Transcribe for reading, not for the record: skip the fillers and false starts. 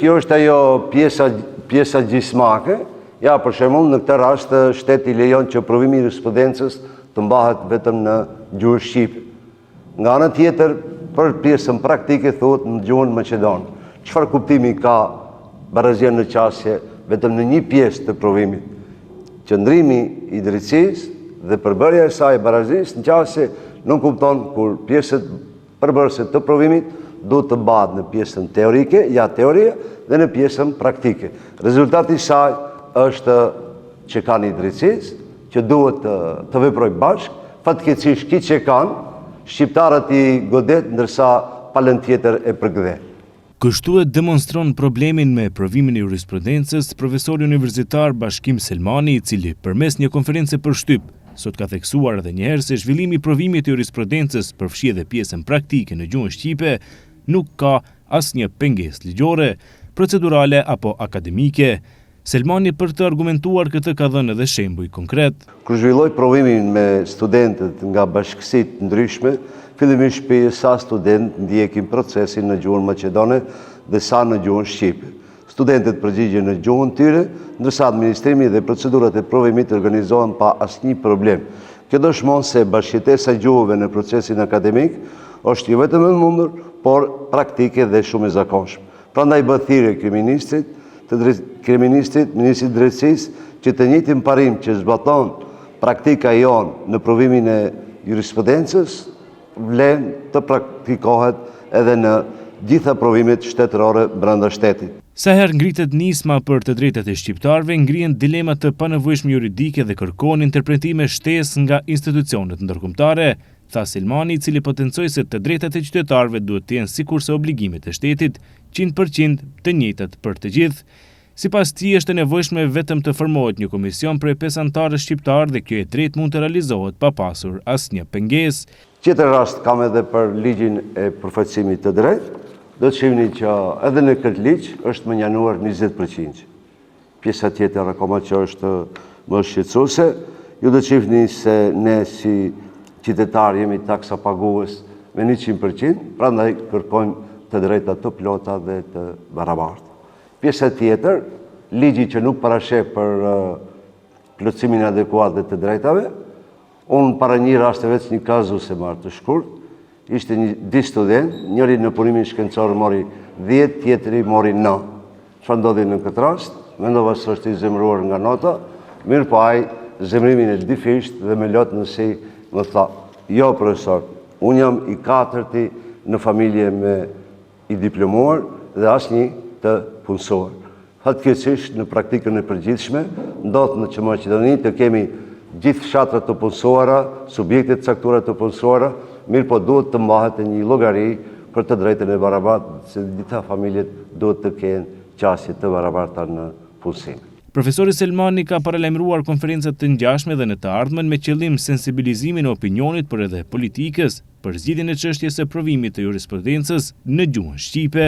Kjo është ajo pjesa, pjesa gjysmake. Ja, për shembull, në këtë rast shteti lejon që provimi i jurisprudencës të mbahet vetëm në gjuhë shqipe. Nga ana tjetër, për pjesën praktike thuhet në gjuhën maqedone. Çfarë kuptimi ka barazia në qasje vetëm në një pjesë të provimit? Qëndrimi i drejtësisë dhe përbërja e saj e barazisë në qasje nënkupton kur pjesët përbërëse të provimit duhet të mbahet në pjesën teorike, ja teoria, dhe në pjesën praktike. Rezultati i saj është çekani i drejtësisë, që duhet të, të veprojë bashkë, fatkeqësisht ky çekan, shqiptarët i godet ndërsa palën tjetër e përkëdhel. Kështu e demonstron problemin me provimin e jurisprudencës profesori universitar Bashkim Selmani, i cili përmes një konference për shtyp, sot ka theksuar edhe një herë se zhvillimi i provimit të jurisprudencës, përfshi edhe pjesën praktike në gjuhën shqipe, nuk ka asnjë pengesë ligjore, procedurale apo akademike. Selmani për të argumentuar këtë ka dhënë edhe shembuj konkret. Kur zhvilloj provimin me studentët nga bashkësi të ndryshme, fillimisht pyes sa studentë ndjekin procesin në gjuhën maqedone dhe sa në gjuhën shqipe. Studentët përgjigjen në gjuhën tyre, ndërsa administrimi dhe procedurat e provimit organizohen pa asnjë problem. Kjo dëshmon se bashkëjetesa e gjuhëve në procesin akademik është jo vetëm e mundur, por praktike dhe shumë e zakonshme. Prandaj bëj thirrje kryeministrit, të kryeministrit, ministrit të drejtësisë, që të njëjtin parim që zbaton praktika jonë në provimin e jurisprudencës, vlen të praktikohet edhe në gjitha provimet shtetërore brenda shtetit. Sa herë ngritet nisma për të drejtat e shqiptarëve, ngrihen dilema të panevojshme juridike dhe kërkohen interpretime shtesë nga institucionet ndërkombëtare, tha Selmani, i cili potencoi se të drejtat e qytetarëve duhet të jenë sikurse obligimet e shtetit, 100% të njëjtat për të gjithë. Sipas tij, është e nevojshme vetëm të formohet një komision prej 5 anëtarësh shqiptarë dhe kjo e drejtë mund të realizohet pa pasur asnjë pengesë. Tjetër rast kam edhe për ligjin e përfaqësimit të drejtë, do të shihni që edhe në këtë ligj është mënjanuar 20%. Pjesa tjetër akoma që është më shqetësuese, ju do të shihni se ne si qytetarë jemi taksa pagues me 100%, prandaj kërkojmë të drejta të plota dhe të barabarta. Pjesa tjetër, ligji që nuk parasheh për plotësimin adekuat dhe të drejtave, unë para një raste veç një kazus e marr të shkurt, ishte një dy student, njëri në punimin shkencor mori 10, tjetri mori 9. Çfarë ndodhi në këtë rast? Mendova se është i zemëruar nga nota, mirëpo ai zemërimin e dyfishtë dhe me lot në sy më tha, jo profesor, unë jam i katërti në familje me i diplomuar dhe asnjë të punësuar. Fatkeqësisht në praktikën e përgjithshme ndodh në që Maqedoni të kemi gjithë fshatrat të punësuara, subjekte të caktuara të punësuara, mirëpo duhet të mbahet një llogari për të drejtën e barabartë, se gjitha familjet duhet të kenë qasje të barabarta në punësim. Profesori Selmani ka paralajmëruar konferenca të ngjashme dhe në të ardhmen me qëllim sensibilizimin e opinionit por edhe politikës për zgjidhjen e çështjes së provimit të jurisprudencës në gjuhën shqipe.